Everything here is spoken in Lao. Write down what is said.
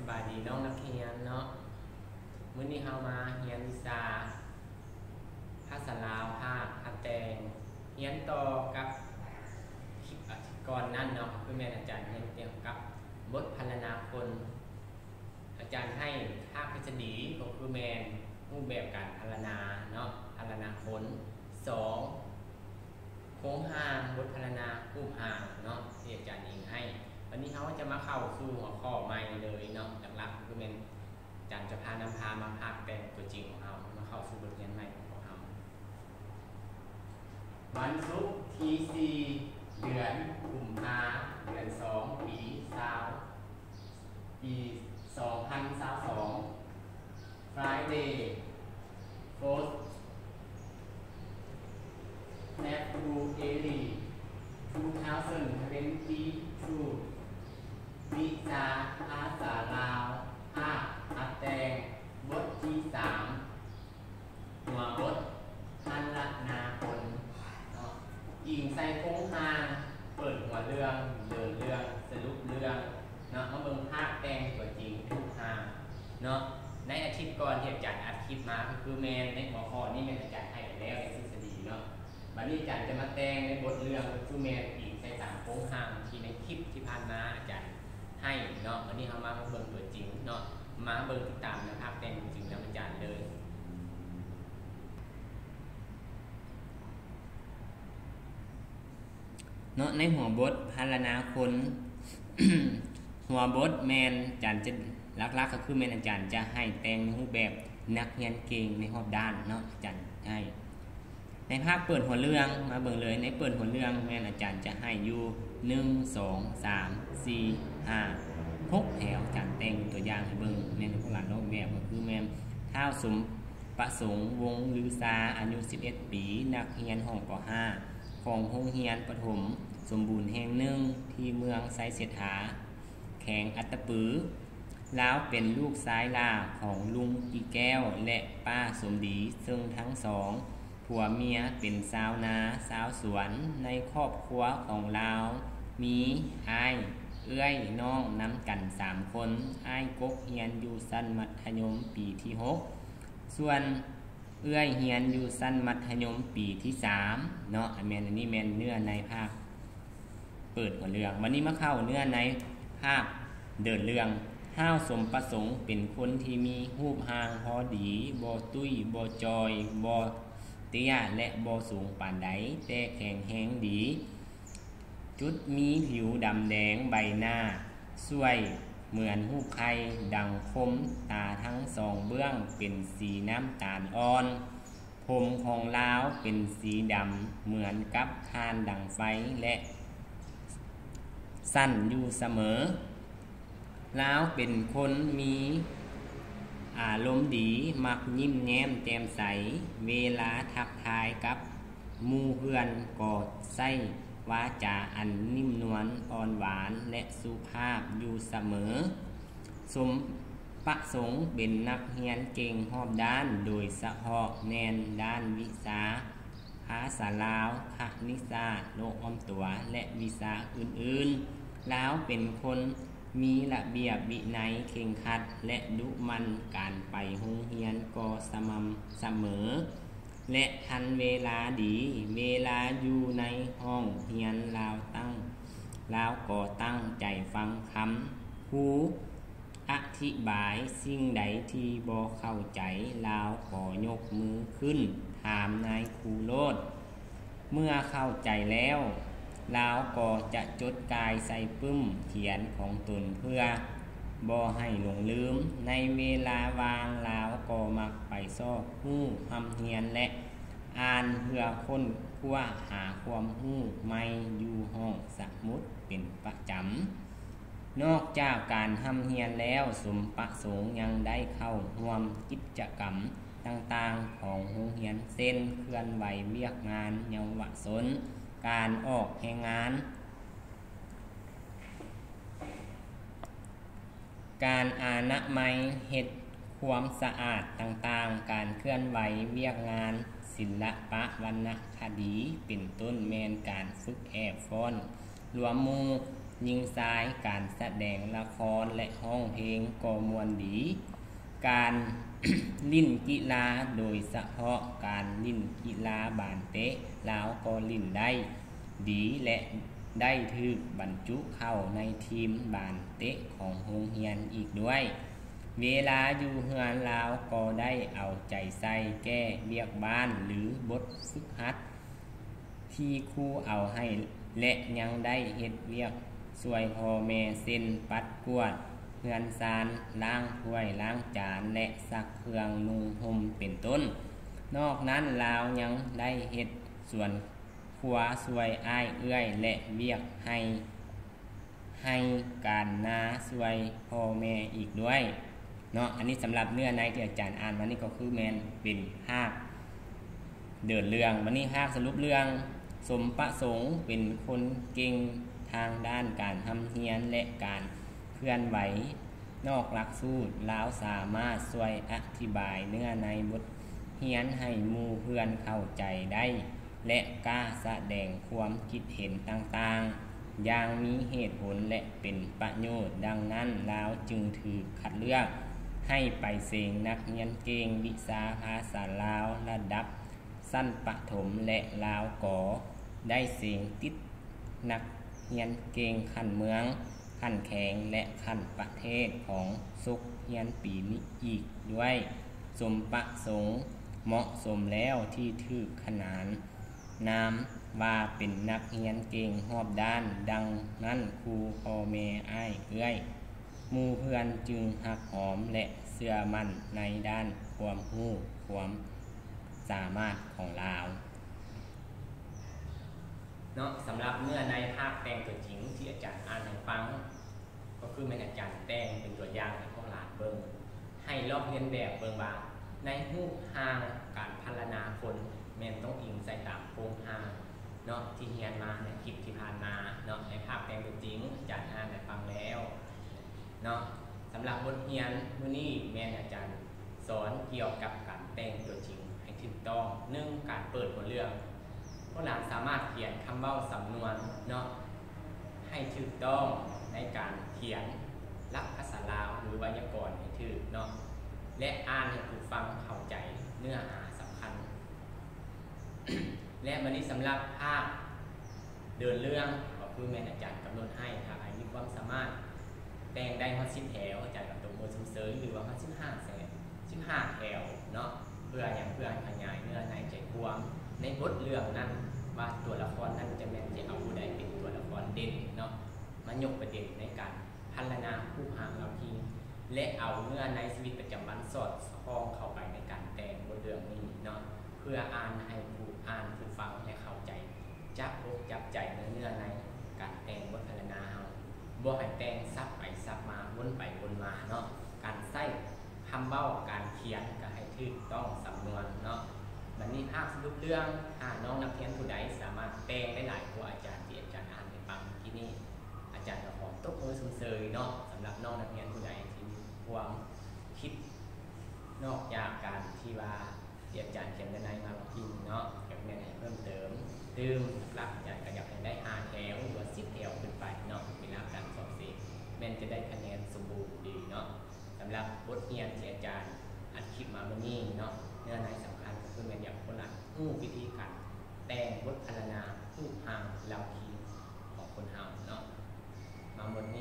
ສະບາຍດີນ້ອງນັກຮຽນເນາະ, ມື້ນີ້ເຮົາມາຮຽນວິຊາພາສາລາວພາກຮັດແຕ່ງ, ຮຽນຕໍ່ກັບຄລິບອາທິດກ່ອນນັ້ນເນາະ, ຄືແມ່ນອາຈານຮຽນກ່ຽວກັບບົດພັນລະນາຄົນ. ອາຈານໃຫ້ພາກທິດສະດີກໍຄືແມ່ນຮູບແບບການພັນລະນາເນາະ, ພັນລະນາຄົນ. ສອງ ໂຄງຮ່າງບົດພັນລະນາຮູບຮ່າງເນາະ ທີ່ອາຈານອີງໃຫ້. ບັດນີ້ເຮົາຈະມາເຂົ້າສູ່ຫົວຂໍ້ໃໝ່ເລີຍເນາະ, ຫຼັກໆຄືແມ່ນອາຈານຈະພານຳພາມາພາກແຕ່ງຕົວຈິງຂອງເຮົາ, ມາເຂົ້າສູ່ບົດຮຽນໃໝ່ຂອງພວກເຮົາ. ວັນສຸກທີສີ່ ເດືອນກຸມພາ ເດືອນສອງ ປີຊາວ ປີສອງພັນຊາວສອງ. Friday, fourth February two thousand twenty-two. ວິຊາພາສາລາວ ພາກຮັດແຕ່ງ ບົດທີສາມ ຫົວບົດ ພັນລະນາຄົນເນາະ, ອີງໃສ່ໂຄງຮ່າງ ເປີດຫົວເລື່ອງ, ເດີນເລື່ອງ, ສະຫຼຸບເລື່ອງເນາະ, ມາເບິ່ງພາກແຕ່ງຕົວຈິງທຸກຮ່າງເນາະ. ໃນອາທິດກ່ອນທີ່ອາຈານອັດຄລິບມາ ກໍຄືແມ່ນໃນຫົວຂໍ້ນີ້ແມ່ນອາຈານໃຫ້ໄປແລ້ວໃນທິດສະດີເນາະ. ບັດນີ້ອາຈານຈະມາແຕ່ງໃນບົດເລື່ອງ ກໍຄືແມ່ນອີງໃສ່ຕາມໂຄງຮ່າງທີ່ໃນຄລິບທີ່ຜ່ານມາອາຈານໃຫ້ເນາະ. ບັດນີ້ເຮົາມາເບິ່ງຕົວຈິງເນາະ, ມາເບິ່ງຕິດຕາມໃນພາກແຕ່ງຕົວຈິງນຳອາຈານເລີຍ. ເນາະ ໃນຫົວບົດພັນລະນາຄົນ ຫົວບົດແມ່ນອາຈານຈະ ຫຼັກໆກໍຄືແມ່ນອາຈານຈະໃຫ້ແຕ່ງໃນຮູບແບບນັກຮຽນເກັ່ງໃນຮອບດ້ານເນາະ, ອາຈານໃຫ້ໃນພາກເປີດຫົວເລື່ອງ ມາເບິ່ງເລີຍ. ໃນເປີດຫົວເລື່ອງແມ່ນອາຈານຈະໃຫ້ຢູ່ ໜຶ່ງ ສອງ ສາມ ສີ່ ຫ້າ ຫົກ ແຖວ. ອາຈານແຕ່ງຕົວຢ່າງໃຫ້ເບິ່ງ ແມ່ນພວກຫຼານອອກແບບ ກໍຄືແມ່ນທ້າວສົມປະສົງ ວົງລືຊາ ອາຍຸສິບເອັດປີ ນັກຮຽນຫ້ອງ ປໍຫ້າ ຂອງໂຮງຮຽນປະຖົມສົມບູນແຫ່ງໜຶ່ງ ທີ່ເມືອງໄຊເສດຖາ ແຂວງອັດຕະປື. ລາວເປັນລູກຊາຍຫຼ້າຂອງລຸງອີແກ້ວ ແລະ ປ້າສົມດີ, ເຊິ່ງທັງສອງຜົວເມຍເປັນຊາວນາຊາວສວນ. ໃນຄອບຄົວຂອງລາວມີອ້າຍ, ເອື້ອຍ, ນ້ອງນຳກັນສາມຄົນ. ອ້າຍກົກຮຽນຢູ່ຊັ້ນມັດທະຍົມປີທີຫົກ ສ່ວນ ເອື້ອຍຮຽນຢູ່ຊັ້ນມັດທະຍົມປີທີສາມເນາະ. ແມ່ນ ອັນນີ້ແມ່ນເນື້ອໃນພາກເປີດຫົວເລື່ອງ. ບັດນີ້ມາເຂົ້າເນື້ອໃນພາກເດີນເລື່ອງ. ທ້າວສົມປະສົງເປັນຄົນທີ່ມີຮູບຮ່າງພໍດີ, ບໍ່ຕຸ້ຍ, ບໍ່ຈ່ອຍ, ບໍ່ເຕ້ຍ ແລະ ບໍ່ສູງປານໃດ, ແຕ່ແຂງແຮງດີ. ຈຸດມີຜິວດຳແດງ, ໃບໜ້າສວຍເໝືອນຮູບໄຂ່ ດັງຄົມ, ຕາທັງສອງເບື້ອງເປັນສີນ້ຳຕານອ່ອນ, ຜົມຂອງລາວເປັນສີດຳເໝືອນກັບຖ່ານດັງໄຟ ແລະ ສັ້ນຢູ່ສະເໝີ. ລາວເປັນຄົນມີອາລົມດີ, ມັກຍິ້ມແຍ້ມແຈ່ມໃສ, ເວລາທັກທາຍກັບໝູ່ເພື່ອນກໍໃຊ້ວາຈາອັນນຸ້ມນວນອ່ອນຫວານ ແລະ ສຸພາບຢູ່ສະເໝີ. ສົມປະສົງເປັນນັກຮຽນເກັ່ງຮອບດ້ານ, ໂດຍສະເພາະແມ່ນດ້ານວິຊາ ພາສາລາວ, ຄະນິດສາດ, ໂລກອ້ອມຕົວ ແລະ ວິຊາອື່ນໆ. ລາວເປັນຄົນມີລະບຽບວິໄນເຄັ່ງຄັດ ແລະ ດຸໝັ່ນ, ການໄປໂຮງຮຽນກໍສະໝ່ຳສະເໝີ ແລະ ທັນເວລາດີ. ເວລາຢູ່ໃນຫ້ອງຮຽນລາວຕັ້ງ, ລາວກໍຕັ້ງໃຈຟັງຄຳຄູ ອະທິບາຍ, ສິ່ງໃດທີ່ບໍ່ເຂົ້າໃຈ ລາວກໍຍົກມືຂຶ້ນຖາມນາຍຄູໂລດ. ເມື່ອເຂົ້າໃຈແລ້ວ ລາວກໍຈະຈົດກ່າຍໃສ່ປຶ້ມຂຽນຂອງຕົນເພື່ອບໍ່ໃຫ້ຫຼົງລືມ. ໃນເວລາວ່າງ ລາວກໍມັກໄປຊອກຮູ້ຮ່ຳຮຽນ ແລະ ອ່ານເພື່ອຄົ້ນຄວ້າຫາຄວາມຮູ້ໃໝ່ຢູ່ຫ້ອງສະໝຸດເປັນປະຈຳ. ນອກຈາກການຮ່ຳຮຽນແລ້ວ, ສົມປະສົງຍັງໄດ້ເຂົ້າຮ່ວມກິດຈະກຳຕ່າງໆຂອງໂຮງຮຽນ ເຊັ່ນ ເຄື່ອນໄຫວວຽກງານເຍົາວະຊົນ, ການອອກແຮງງານ, ການອະນາໄມ, ເຮັດຄວາມສະອາດຕ່າງໆ, ການເຄື່ອນໄຫວວຽກງານສິນລະປະວັນນະຄະດີ ເປັນຕົ້ນ, ແມ່ນການຝຶກແອບຟ້ອນລວມໝູ່ ຍິງຊາຍ, ການສະແດງລະຄອນ ແລະ ຮ້ອງເພງກໍມ່ວນດີ. ການຫຼິ້ນກິລາ, ໂດຍສະເພາະການຫຼິ້ນກິລາບານເຕະ, ລາວກໍຫຼິ້ນໄດ້ດີ ແລະ ໄດ້ຖືກບັນຈຸເຂົ້າໃນທີມບານເຕະຂອງໂຮງຮຽນອີກດ້ວຍ. ເວລາຢູ່ເຮືອນ, ລາວກໍໄດ້ເອົາໃຈໃສ່ແກ້ວຽກບ້ານ ຫຼື ບົດຝຶກຫັດ ທີ່ຄູເອົາໃຫ້ ແລະ ຍັງໄດ້ເຮັດວຽກຊ່ວຍພໍ່ແມ່ ເຊັ່ນ ປັດກວາດເຮືອນຊານ, ລ້າງຖ້ວຍລ້າງຈານ ແລະ ຊັກເຄື່ອງນຸ່ງຫົ່ມ ເປັນຕົ້ນ. ນອກນັ້ນ, ລາວຍັງໄດ້ເຮັດສວນຄົວຊ່ວຍອ້າຍເອື້ອຍ ແລະ ວຽກໄຮ່ ໄຮ່ການນາຊ່ວຍພໍ່ແມ່ອີກດ້ວຍເນາະ. ອັນນີ້ສຳລັບເນື້ອໃນທີ່ອາຈານອ່ານມານີ້ກໍຄືແມ່ນເປັນພາກເດີນເລື່ອງ. ບັດນີ້ພາກສະຫຼຸບເລື່ອງ, ສົມປະສົງເປັນຄົນເກັ່ງທາງດ້ານການຮ່ຳຮຽນ ແລະ ການເຄື່ອນໄຫວນອກຫຼັກສູດ. ລາວສາມາດຊ່ວຍອະທິບາຍເນື້ອໃນບົດຮຽນໃຫ້ໝູ່ເພື່ອນເຂົ້າໃຈໄດ້ ແລະ ກ້າສະແດງຄວາມຄິດເຫັນຕ່າງໆຢ່າງມີເຫດຜົນ ແລະ ເປັນປະໂຫຍດ. ດັ່ງນັ້ນ, ລາວຈຶ່ງຖືກຄັດເລືອກໃຫ້ໄປເສັງນັກຮຽນເກັ່ງວິຊາພາສາລາວລະດັບຊັ້ນປະຖົມ ແລະ ລາວກໍໄດ້ເສັງຕິດນັກຮຽນເກັ່ງຂັ້ນເມືອງ, ຂັ້ນແຂວງ ແລະ ຂັ້ນປະເທດຂອງສົກຮຽນປີນີ້ອີກດ້ວຍ. ສົມປະສົງເໝາະສົມແລ້ວທີ່ຖືກຂນານນາມວ່າເປັນນັກຮຽນເກັ່ງຮອບດ້ານ. ດັ່ງນັ້ນ, ຄູ, ພໍ່ແມ່, ອ້າຍເອື້ອຍ, ໝູ່ເພື່ອນຈຶ່ງຮັກຫອມ ແລະ ເຊື່ອໝັ້ນໃນດ້ານຄວາມຮູ້ຄວາມສາມາດຂອງລາວເນາະ. ສຳລັບເນື້ອໃນພາກແຕ່ງຕົວຈິງທີ່ອາຈານອ່ານໃຫ້ຟັງ ກໍຄືແມ່ນອາຈານແຕ່ງເປັນຕົວຢ່າງໃຫ້ພວກຫຼານເບິ່ງ, ໃຫ້ລອກລຽນແບບເບິ່ງວ່າໃນຮູບຮ່າງການພັນລະນາຄົນແມ່ນຕ້ອງອີງໃສ່ຕາມໂຄງຮ່າງເນາະ ທີ່ຮຽນມາໃນຄລິບທີ່ຜ່ານມາເນາະ. ໃນພາກແຕ່ງຕົວຈິງອາຈານອ່ານໃຫ້ຟັງແລ້ວເນາະ. ສຳລັບບົດຮຽນມື້ນີ້ແມ່ນອາຈານ ສອນກ່ຽວກັບການແຕ່ງຕົວຈິງໃຫ້ຖືກຕ້ອງ. ໜຶ່ງ, ການເປີດຫົວເລື່ອງ. ພວກຫຼານສາມາດຂຽນຄຳເວົ້າສຳນວນເນາະ ໃຫ້ຖືກຕ້ອງໃນການຂຽນຫຼັກພາສາລາວ ຫຼື ໄວຍາກອນໃຫ້ຖືກເນາະ ແລະ ອ່ານໃຫ້ຜູ້ຟັງເຂົ້າໃຈເນື້ອຫາສຳຄັນ. ແລະ ບັດນີ້ສຳລັບພາກ ເດີນເລື່ອງ ກໍຄືແມ່ນອາຈານກຳນົດໃຫ້ ຖ້າໃຜມີຄວາມສາມາດແຕ່ງໄດ້ຮອດສິບແຖວ ອາຈານກໍຕົບມືຊົມເຊີຍ ຫຼືວ່າຮອດສິບຫ້າແຖວ ສິບຫ້າແຖວເນາະ. ເພື່ອຫຍັງ? ເພື່ອໃຫ້ຂະຫຍາຍເນື້ອໃນໃຈຄວາມໃນບົດເລື່ອງນັ້ນ ວ່າຕົວລະຄອນນັ້ນຈະແມ່ນຈະເອົາຜູ້ໃດເປັນຕົວລະຄອນເດັ່ນເນາະ ມາຍົກປະເດັນໃນການພັນລະນາຮູບຮ່າງລາວຄີ ແລະ ເອົາເນື້ອໃນຊີວິດປະຈຳວັນສອດສ່ອງເຂົ້າໄປໃນການແຕ່ງບົດເລື່ອງນີ້ເນາະ ເພື່ອອ່ານໃຫ້ຜູ້ອ່ານ ຜູ້ຟັງໃຫ້ເຂົ້າໃຈ ຈັບອົກຈັບໃຈໃນເນື້ອໃນການແຕ່ງບົດພັນລະນາເຮົາ ບໍ່ໃຫ້ແຕ່ງສັບໄປສັບມາ ວົນໄປວົນມາເນາະ. ການໃຊ້ຄຳເວົ້າ ການຂຽນກໍໃຫ້ຖືກຕ້ອງສຳນວນເນາະ. ບັດນີ້ພາກສະຫຼຸບເລື່ອງ ຖ້ານ້ອງນັກຮຽນຜູ້ໃດສາມາດແຕ່ງໄດ້ຫຼາຍກວ່າອາຈານທີ່ອາຈານອ່ານໃຫ້ຟັງເມື່ອກີ້ນີ້ ອາຈານກໍຂໍຕົບມືຊົມເຊີຍເນາະ. ສຳລັບນ້ອງນັກຮຽນຜູ້ໃດທີ່ມີຄວາມຄິດນອກຈາກການທີ່ວ່າ ທີ່ອາຈານຂຽນໃນໃນມາເມື່ອກີ້ນີ້ເນາະ ກໍແມ່ນໃຫ້ເພີ່ມເຕີມຕື່ມ. ຫຼັກໆ ອາຈານກໍຢາກໃຫ້ໄດ້ຫ້າແຖວ ຫຼືວ່າສິບແຖວຂຶ້ນໄປເນາະ ເວລາການສອບເສັງ ແມ່ນຈະໄດ້ຄະແນນສົມບູນດີເນາະ. ສຳລັບບົດຮຽນທີ່ອາຈານອັດຄລິບມາມື້ນີ້ເນາະ ເນື້ອໃນສຳຄັນກໍຄືແມ່ນຢາກໃຫ້ພວກຫຼານຮູ້ວິທີການແຕ່ງບົດພັນລະນາຮູບຮ່າງລາວຄີຂອງຄົນເຮົາເນາະ. ມາໝົດນີ້